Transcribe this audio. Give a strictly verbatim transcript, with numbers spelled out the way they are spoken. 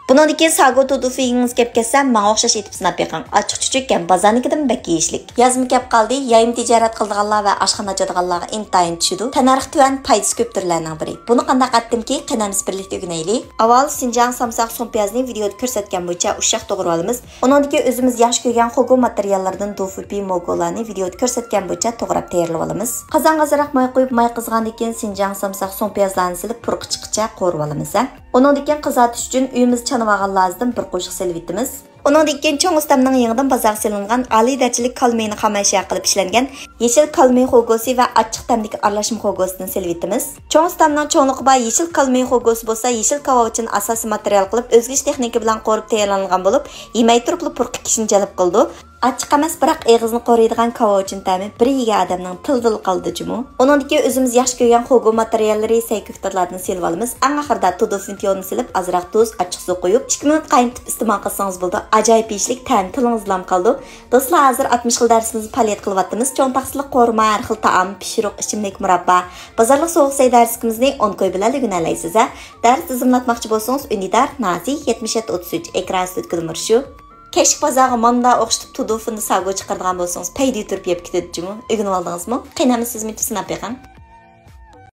بۇنىڭدىن كېيىن ساگو تودوفۇ يېگۈڭىز كەپ كەتسە، ماڭا ئوخشاش ئېتىپ سىناپ بېقىڭ. ئاچچىق چۈچۈك ھەم بازارنىڭكىدىنمۇ بەك يېيىشلىك. يازمۇ كەپ قالدى. يايما تىجارەت قىلىدىغانلار ۋە ئاشخانا ئاچىدىغانلارغا ئىنتايىن چۈشىدۇ. تەننەرخى تۆۋەن، پايدىسى كۆپ تۈرلەرنىڭ بىرى. بۇنى قانداق ئەتتىمكى، قېنى ھەممىسى بىرلىكتە ئۆگىنەيلى. ئاۋۋال شىنجاڭ سامساق سۇڭپىيازنى ۋىدېئودا كۆرسەتكەن بويىچە ئۇششاق توغرىۋالىمىز. ئۇنىڭدىن كېيىن ئۆزىمىز ياخشى كۆرگەن خوگو ماتېرىياللىرىدىن دۇفۇپى موگولارنى ۋىدېئودا كۆرسەتكەن بويىچە توغراپ تەييارلىۋالىمىز. قازانغا ئازراق ماي قۇيۇپ، ماي قىزغاندىن كېيىن شىنجاڭ سامساق سۇڭپىيازلارنى سېلىپ، پۇرىقى چىققىچە قورۇۋالىمىز ھە. ئۇنىڭدىن كېيىن قىزارتىش ئۈچۈن ئۆيىمىز چانىۋالغان لازىدىن بىر قوشۇق سېلىۋېتىمىز. ئۇنىڭدىن كېيىن چوڭ ئۇستامنىڭ يېڭىدىن بازارغا سېلىنغان ئالىي دەرىجىلىك كالمىينى خاماشيا قىلىپ ئىشلەنگەن يېشىل كالمىي خوگوسى ۋە ئاچچىق تەمدىكى ئارىلاشما خوگوسىدىن سېلىۋېتىمىز. چوڭ ئۇستامنىڭ چوڭلۇقى بار يېشىل كالمىي خوگوسى بولسا يېشىل كاۋاۋىچىنى ئاساسىي ماتېرىيال قىلىپ ئۆزگىچە تېخنىكا بىلەن قورۇپ تەييارلانغان بولۇپ، يېمەي تۇرۇپلا پۇرىقى كىشىنى جەلپ قىلىدۇ. ئاچچىق ئەمەس، بىراق ئېغىزنى قورۇيدىغان كاۋاۋىچىن تەمى بىر يېگەن ئادەمنىڭ تىلىدىلا قالىدۇ جۇمۇ. ئۇنىڭدىن كېيىن ئۆزىمىز ياخشى كۆرگەن خوگو ماتېرىياللىرى، سەي كۆكتاتلاردىن سېلىۋالىمىز. ئەڭ ئاخىرىدا تودوفۇنتيونى سېلىپ، ئازراق تۇز، ئاچچىق سۇ قويۇپ، ئىككى مىنۇت قاينىتىپ ئىستېمال قىلسىڭىز بولىدۇ. ئاجايىپ يېيىشلىك، تەمى تىلىڭىزدىلا قالىدۇ. دوستلار، ھازىر ئاتمىش خىل دەرسىمىزنى پائالىيەت قىلىۋاتىمىز. چوڭ تاقسىلىق قورۇما، ھەر خىل تائام، پىشۇرۇق، ئىچىملىك، مۇراببا، بازارلىق سوغۇق سەي دەرسلىكىمىزنى ئون كوي بىلەن ئۆگىنەلەيسىز ھە. دەرس تىزىملاتماقچى بولسىڭىز، ئۈندىدار، نازى، يەتمىش يەتتە ئوتتۇز ئۈچ، ئېكران ئۈستىدىكى نومۇر شۇ. كەچلىك بازارغا ماندا ئوخشىتىپ تودوفۇندا ساگو چىقىرىدىغان بولسىڭىز، پەيدە يۈتۈرۈپ يەپ كېتىدۇ جۇمۇ. ئۆگىنىۋالدىڭىزمۇ؟ قېنى، ھەممە سىزمۇ يېتىپ سىناپ بېقىڭ.